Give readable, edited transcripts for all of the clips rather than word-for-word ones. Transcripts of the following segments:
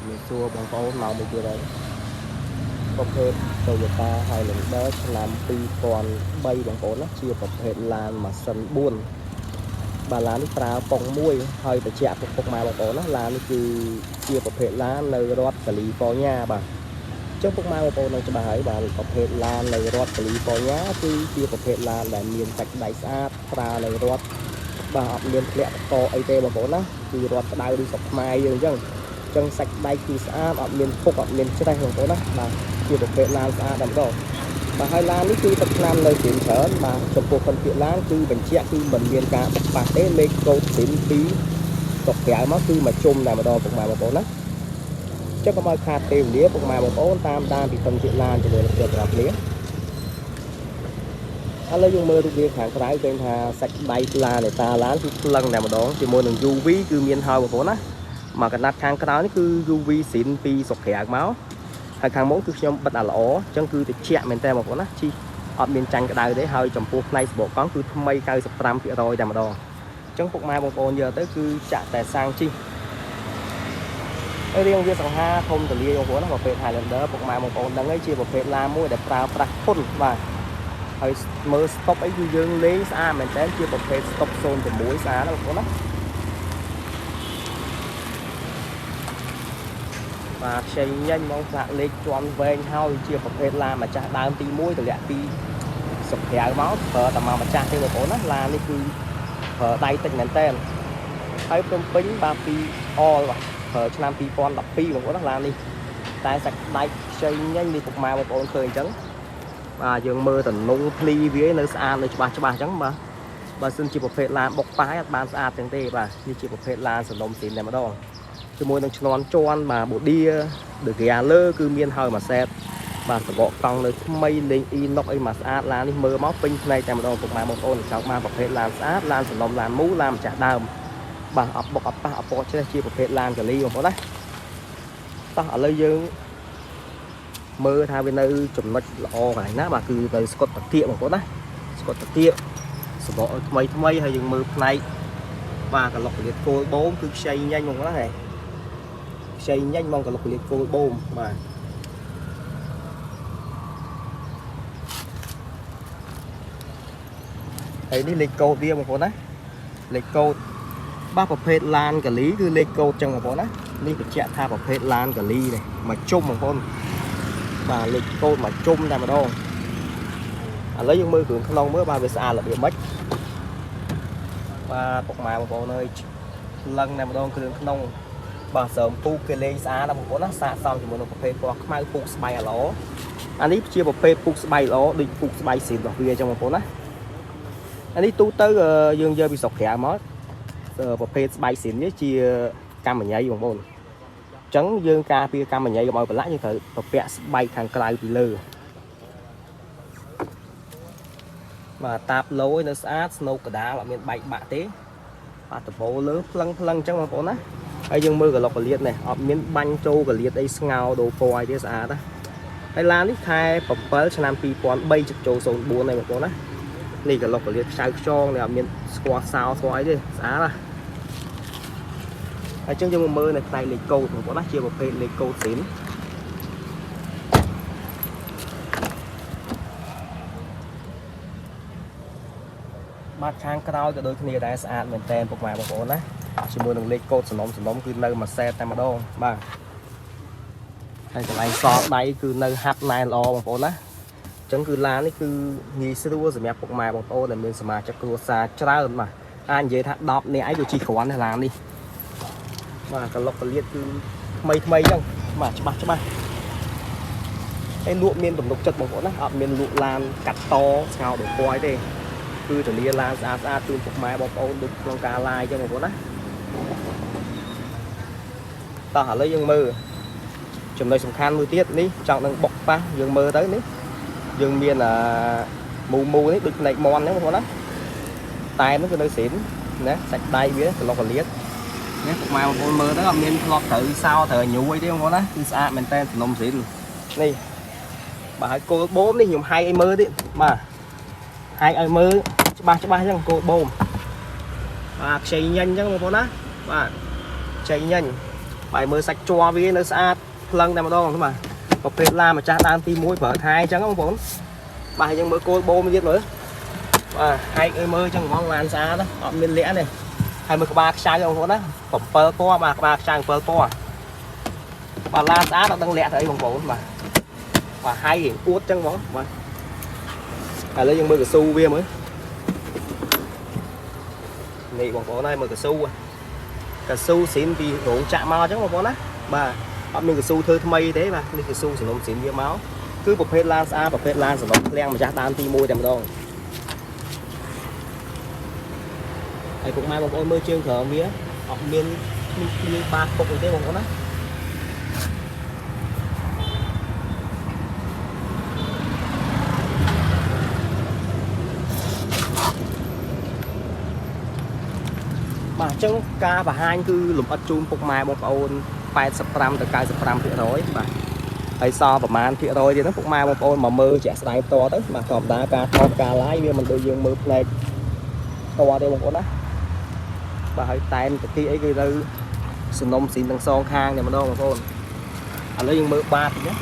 មានសួរបងប្អូនមកមួយទៀតហើយប្រភេទ Toyota Highlander ឆ្នាំ2003បងប្អូនណាជាប្រភេទឡានម៉ាស៊ីន4បាទឡាននេះប្រើប៉ុងមួយហើយបញ្ជាក់ពុកពុកម៉ែបងប្អូនណាឡាននេះគឺជាប្រភេទឡាននៅរដ្ឋកាលីហ្វ័រញ៉ាបាទអញ្ចឹងពុកម៉ែបងប្អូននឹងច្បាស់ហើយបាទប្រភេទឡាននៅរដ្ឋកាលីហ្វ័រញ៉ាគឺជាប្រភេទឡានដែលមានសាច់ដៃស្អាតប្រើនៅរដ្ឋបាទអត់មានធ្លាក់តកអីទេបងប្អូនណាគឺរដ្ឋក្តៅឬស្រុកខ្មែរយើងអញ្ចឹង ចឹងសាច់ដែកគឺស្អាតអត់មានពុកអត់មានច្រេះបងប្អូនណាបាទជាប្រភេទឡានស្អាតតែម្ដងបាទហើយឡាននេះគឺទឹកឆ្នាំនៅស្រីមច្រើនបាទចំពោះពិនពាក្យឡានគឺបញ្ជាក់គឺមិនមានការបុកប៉ះទេលេខកូដស្រីមពីស្រុកក្រៅមកគឺមកជុំតែម្ដងពុកម៉ែបងប្អូនណាចឹងកុំឲ្យខាតពេលវេលាពុកម៉ែបងប្អូនតាមដានពីពិនពាក្យឡានជាមួយនឹងខ្ញុំប្រាប់គ្នាឥឡូវយើងមើលរូបរាងខាងក្រៅឃើញថាសាច់ដែកឡាននៃតាឡានគឺភ្លឹងតែម្ដងជាមួយនឹង UV គឺមានហើយបងប្អូនណា មកកណាត់ខាងក្រោយនេះគឺ UV ស៊ីនពីស្រុកក្រៅមកហើយខាងមុខគឺខ្ញុំបិទអាល្អអញ្ចឹងគឺត្រជាក់មែនតើបងប្អូនណាជីអត់មានចាញ់ក្តៅទេហើយចំពោះផ្នែកសបកកង់គឺថ្មី95%តែម្ដងអញ្ចឹងពុកម៉ែបងប្អូនយកទៅគឺចាក់តែសាំងជីហើយរាងវាសង្ហាធំទលាយបងប្អូនណាប្រភេទ Highlander ពុកម៉ែបងប្អូនដឹងហើយជាប្រភេទឡានមួយដែលប្រើប្រាស់ធន់បាទហើយមើលស្តុបអីគឺយើងលេងស្អាតមែនតើជាប្រភេទស្តុប06ស្អាតណាបងប្អូនណា បាទខ្ចីញញហ្មងផ្លាកលេខជន់វែងហើយជាប្រភេទឡានម្ចាស់ដើមទី1តម្លាក់ពីស្រុកក្រៅមកប្រើតែមកម្ចាស់ទេបងប្អូនណាឡាននេះគឺប្រើដៃតិចមែនតើហើយភ្នំពេញបាទពីអលបាទប្រើឆ្នាំ2012បងប្អូនណាឡាននេះតែសាច់ដែកខ្ចីញញនេះពុកម៉ែបងប្អូនឃើញអញ្ចឹងបាទយើងមើលតំណុងភ្លីវានៅស្អាតនៅច្បាស់ច្បាស់អញ្ចឹងបាទបើសិនជាប្រភេទឡានបុកប៉ាយអត់បានស្អាតចឹងទេបាទនេះជាប្រភេទឡានសនំស៊ីនតែម្ដង ជាមួយនឹងឈ្នាន់ជន់បាទបូឌាដឺហ្គាលើគឺមានហើយមួយសេតបាទសបកកង់នៅថ្មីលេងអ៊ីណុកអីមកស្អាតឡាននេះមើលមកពេញភ្នែកតែម្ដងពុកម៉ែបងប្អូនចង់បានប្រភេទឡានស្អាតឡានសំណុំឡានមូឡានម្ចាស់ដើមបាទអត់បុកអត់ប៉ះអត់ពណ៌ច្រេះជាប្រភេទឡានកលីបងប្អូនណាតោះឥឡូវយើងមើលថាវានៅចំណុចល្អកន្លែងណាបាទគឺនៅស្កុតតាទៀកបងប្អូនណាស្កុតតាទៀកសបកឲ្យថ្មីថ្មីហើយយើងមើលផ្នែកបាទកលុកកលៀតគោលបូមគឺខ្ចីញញបងប្អូនណាហេ ខ្ចីញញមកកលុកកលៀតគោលបូមបាទហើយនេះលេខកូដវាបងប្អូនណាលេខកូដបាទប្រភេទឡានកលីគឺលេខកូដចឹងបងប្អូនណានេះបញ្ជាក់ថាប្រភេទឡានកលីនេះមកជុំបងប្អូនបាទលេខកូដមកជុំតែម្ដងឥឡូវយើងមើលគ្រឿងក្នុងមើលបាទវាស្អាតរបៀបម៉េចបាទពុកម៉ែបងប្អូនអើយលឹងតែម្ដងគ្រឿងក្នុង បាទសើមពូកគេលេងស្អាតណាបងប្អូនណាសាកសមជាមួយនឹងប្រភេទពណ៌ខ្មៅពូកស្បៃអាឡអានេះជាប្រភេទពូកស្បៃល្អដូចពូកស្បៃស៊ីនរបស់វាអញ្ចឹងបងប្អូនណាអានេះទូទៅយើងយកពីស្រុកក្រៅមកប្រភេទស្បៃស៊ីននេះជាកម្មញ៉ៃបងប្អូនអញ្ចឹងយើងការពារកម្មញ៉ៃកុំឲ្យប្រឡាក់យើងត្រូវប្រពាក់ស្បែកខាងក្រៅពីលើបាទតាបឡូយនៅស្អាតស្នូកកដាលអត់មានបែកបាក់ទេបាទដបោលើភ្លឹងភ្លឹងអញ្ចឹងបងប្អូនណា ហើយយើងមើលកលុកកលៀតនេះអត់មានបាញ់ចូលកលៀតអីស្ងោដូរពណ៌អីទេស្អាតណាហើយឡាននេះខែ7ឆ្នាំ2003ជិតចូល04ហើយបងប្អូនណានេះកលុកកលៀតខ្ចៅខ្ចងនេះអត់មានស្គាល់សោស្គាល់អីទេស្អាតណាហើយចឹងយើងមកមើលនៅផ្នែកលេខកូដបងប្អូនណាជាប្រភេទលេខកូដស៊ីនបាទខាងក្រោយក៏ដូចគ្នាដែរស្អាតមែនតែនពុកម៉ែបងប្អូនណាជាមួយនឹងលេខកូដសំណុំសំណុំគឺនៅមួយសេតតែម្ដងបាទហើយកន្លែងសដៃគឺនៅហាប់ណែនល្អបងប្អូនណាអញ្ចឹងគឺឡាននេះគឺងាយស្រួលសម្រាប់ពុកម៉ែបងប្អូនដែលមានសមាជិកគ្រួសារច្រើនបាទអាចនិយាយថា10នាក់អីក៏ជិះគ្រាន់ដែរឡាននេះបាទកលុកកលៀតគឺថ្មីថ្មីអញ្ចឹងបាទច្បាស់ច្បាស់ហើយលក់មានទំនុកចិត្តបងប្អូនណាអត់មានលក់ឡានកាត់តស្ងោដោយពណ៌អីទេគឺធានាឡានស្អាតស្អាតជូនពុកម៉ែបងប្អូនដូចក្នុងការ live អញ្ចឹងបងប្អូនណា តោះឥឡូវយើងមើលចំណុចសំខាន់មួយទៀតនេះចង់នឹងបុកប៉ះយើងមើលទៅនេះយើងមានអាមូមូនេះដូចផ្នែកមន់ហ្នឹងបងប្អូនណាតែហ្នឹងគឺនៅស៊ីនណាសាច់ដៃវាកន្លុកកលៀតនេះពុកម៉ែបងប្អូនមើលទៅអត់មានធ្លាប់ត្រូវសោត្រូវញូអីទេបងប្អូនណាគឺស្អាតមែនតើសំណុំស៊ីននេះបាទហើយគោលបូមនេះខ្ញុំហែកឲ្យមើលទៀតបាទហែកឲ្យមើលច្បាស់ច្បាស់អញ្ចឹងគោលបូមបាទខ្ចីញញអញ្ចឹងបងប្អូនណាបាទខ្ចីញញ បាយមើលសាច់ជ័រវានៅស្អាតភ្លឹងតែម្ដងបាទប្រភេទឡានម្ចាស់ដើមទី1ប្រើថែអញ្ចឹងបងប្អូនបាទយើងមើលគោលបូមទៀតមើលបាទហែកអើយមើលអញ្ចឹងហ្មងឡានស្អាតអត់មានលាក់ទេហើយមើលក្បាលខ្ចៅបងប្អូនណា7ពណ៌បាទក្បាលខ្ចៅ7ពណ៌បាទឡានស្អាតអត់ដឹងលាក់ទៅអីបងប្អូនបាទបាទហែករៀងអួតអញ្ចឹងហ្មងបាទឥឡូវយើងមើលកស៊ូវាមើលនេះបងប្អូនហើយមើលកស៊ូកស៊ូស៊ីនពីរោងចាក់មកអញ្ចឹងបងប្អូនណាបាទអត់មានកស៊ូធ្វើថ្មីទេបាទនេះកស៊ូសំណុំស៊ីនវាមកគឺប្រភេទឡានស្អាតប្រភេទឡានសំណុំឃ្លាំងម្ចាស់ដើមទី1តែម្ដងហើយពុកម៉ែបងប្អូនមើលជើងក្រោមវាអត់មានភ្លីភ្លៀងបាតពុកទេបងប្អូនណាបាទអញ្ចឹងការបង្ហាញគឺលំអិតជូនពុកម៉ែបងប្អូន85ទៅ95%បាទហើយសល់ប្រមាណភាគរយទៀតហ្នឹងពុកម៉ែបងប្អូនមកមើលជាក់ស្ដែងផ្ទាល់ទៅបាទធម្មតាការថតការ live វាមិនដូចយើងមើលផ្នែកផ្ទាល់ទេបងប្អូនណាបាទហើយតែមតាគីអីគឺនៅសំណុំស៊ីនទាំងសងខាងតែម្ដងបងប្អូនឥឡូវយើងមើលបាតតិចណា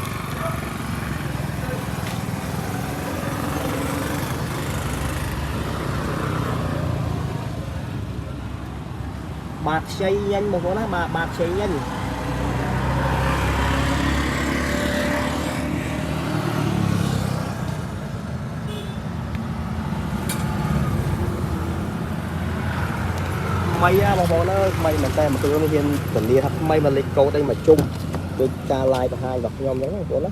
បាតខ្ចីញញបងប្អូនណាបាទបាតខ្ចីញញថ្មីណាបងប្អូនអើយថ្មីមែនតើមួយគ្រឿងនេះហ៊ានពលាថាថ្មីមកលេខកូដអីមកជុំដូចការ live បង្ហាញរបស់ខ្ញុំអញ្ចឹងបងប្អូនណា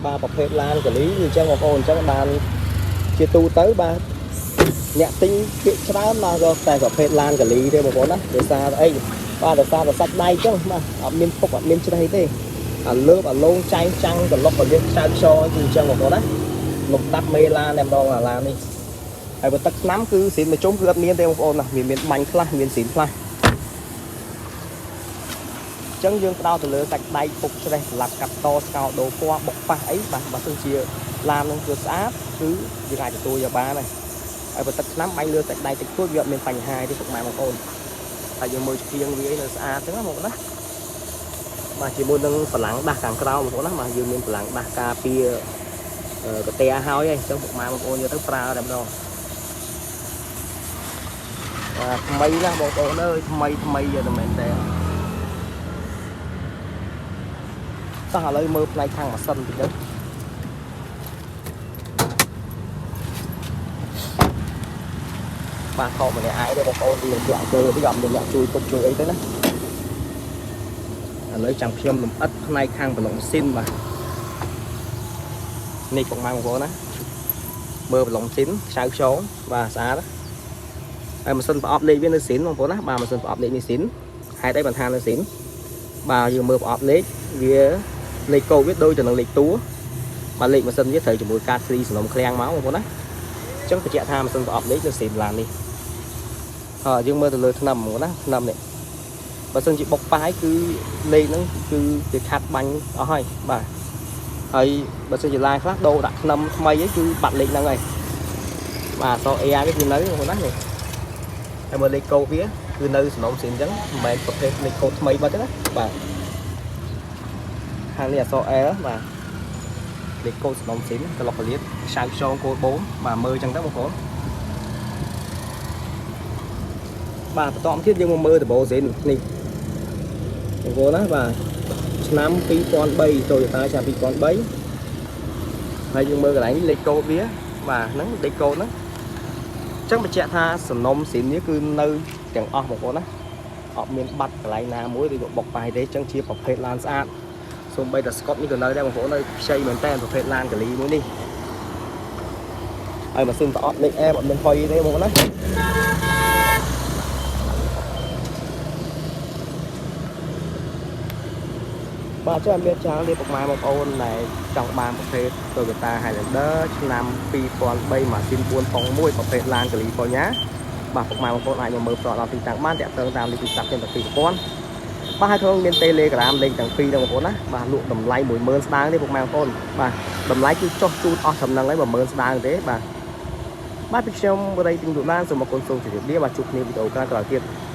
បាទប្រភេទឡានកលីគឺអញ្ចឹងបងប្អូនអញ្ចឹងបានជាទូទៅបាទអ្នកទិញភាគច្រើនបាទក៏តែប្រភេទឡានកលីទេបងប្អូនណាដោយសារអីបាទដោយសារតែសាច់ដៃអញ្ចឹងបាទអត់មានពុកអត់មានច្រេះទេអាលើបអាលងចែងចាំងក្លុកឲ្យយើងខ្ចៅខ្យល់គឺអញ្ចឹងបងប្អូនណាលំដាប់មេឡានតែម្ដងអាឡាននេះហើយបើទឹកថ្នាំគឺស៊ីនមួយជុំគឺអត់មានទេបងប្អូនណាវាមានបាញ់ខ្លះមានស៊ីនខ្លះអញ្ចឹងយើងផ្ដោតទៅលើសាច់ដៃពុកច្រេះស្លាប់កាត់តស្កោដូរពណ៌បុកប៉ះអីបាទបើសិនជាឡាននឹងគឺស្អាតគឺយើងអាចទទួលយកបានហើយហើយបើទឹកថ្នាំបាញ់លើសាច់ដៃតិចតួចវាអត់មានបញ្ហាទេពុកម៉ែបងប្អូនហើយយើងមើលឆ្កៀងវានៅស្អាតចឹងណាបងប្អូនណាបាទជាមួយនឹងបលាំងដាស់ខាងក្រៅបងប្អូនណាបាទយើងមានបលាំងដាស់ការពារកាតែហើយអញ្ចឹងពុកម៉ែបងប្អូនយកទៅប្រើតែម្ដងបាទថ្មីណាស់បងប្អូនអើយថ្មីថ្មីយកតែមែនតើតោះឥឡូវមើលផ្នែកខាងម៉ាស៊ីនតិចទៅបាទខកម្នាក់ឯងទេបងប្អូនវាជាក់ជើតិចអត់មានអ្នកជួយទុកជួយអីទេណាឥឡូវចាំខ្ញុំលំអិតផ្នែកខាងប្លុកម៉ាស៊ីនបាទនេះពុកម៉ែបងប្អូនណាមើលប្លុកម៉ាស៊ីនខ្ចៅខ្យងបាទស្អាតហើយម៉ាស៊ីនប្រអប់លេខវានៅស៊ីនបងប្អូនណាបាទម៉ាស៊ីនប្រអប់លេខនេះស៊ីនហេតុអីបានថានៅស៊ីនបាទយើងមើលប្រអប់លេខវាលេខកូដវាដូចទៅនឹងលេខតួបាទលេខម៉ាស៊ីនវាត្រូវជាមួយកាតស្រីសំណុំឃ្លាំងមកបងប្អូនណាអញ្ចឹងបញ្ជាក់ថាម៉ាស៊ីនប្រអប់លេខនៅស៊ីនឡាននេះអើយើងមើលទៅលើថ្នាំហ្មងណាថ្នាំនេះបើសិនជាបុកប៉ាយគឺលេខហ្នឹងគឺគេខាត់បាញ់អស់ហើយបាទហើយបើសិនជាឡានខ្លះដូរដាក់ថ្នាំថ្មីអីគឺបាត់លេខហ្នឹងហើយបាទអក្សរ A វាគឺនៅបងប្អូនណានេះហើយមើលលេខកូដវាគឺនៅសំណុំស៊ីនអញ្ចឹងមិនមែនប្រភេទលេខកូដថ្មីបាត់ទេណាបាទខាងនេះអក្សរ L បាទលេខកូដសំណុំស៊ីនក្លុកកលៀតខ្ចៅខ្យងគោលបូមបាទមើលអញ្ចឹងទៅបងប្អូនបាទបន្តមកទៀតយើងមកមើលដបូស៊ីននេះបងប្អូនណាបាទឆ្នាំ2003 Toyota ឆ្នាំ2003ហើយយើងមើលកន្លែងនេះលេខកូដវាបាទហ្នឹងលេខកូដហ្នឹងអញ្ចឹងបញ្ជាក់ថាសំណុំស៊ីននេះគឺនៅទាំងអស់បងប្អូនណាអត់មានបាត់កន្លែងណាមួយឬក៏បុកប៉ះទេអញ្ចឹងជាប្រភេទឡានស្អាតសូម្បីតែស្កុតនេះក៏នៅដែរបងប្អូននៅខ្ចីមែនតើប្រភេទឡានកលីមួយនេះហើយម៉ាស៊ីនប្រអប់លេខអែមអត់មានហុយទេបងប្អូនណាបាទចុះអត់មានច្រើនទេពុកម៉ែបងប្អូនដែលចង់បានប្រភេទ Toyota Highlander ឆ្នាំ2003ម៉ាស៊ីន4ប៉ុង1ប្រភេទឡានកាលីហ្វ័រញ៉ាបាទពុកម៉ែបងប្អូនអាចមកមើលផ្ទាល់ដល់ទីតាំងបានតាក់ទងតាមលេខទូរស័ព្ទទាំងពីរប្រព័ន្ធបាទហើយក្នុងមាន Telegram លេខទាំងពីរហ្នឹងបងប្អូនណាបាទលក់តម្លៃ10000ស្ដើងទេពុកម៉ែបងប្អូនបាទតម្លៃគឺចុះជូនអស់ចំណឹងហើយ10000ស្ដើងទេបាទបាទពីខ្ញុំបរិយទិញលក់ឡានសូមអរគុណសូមជម្រាបលាបាទជួបគ្នាវីដេអូក្រោយៗទៀត។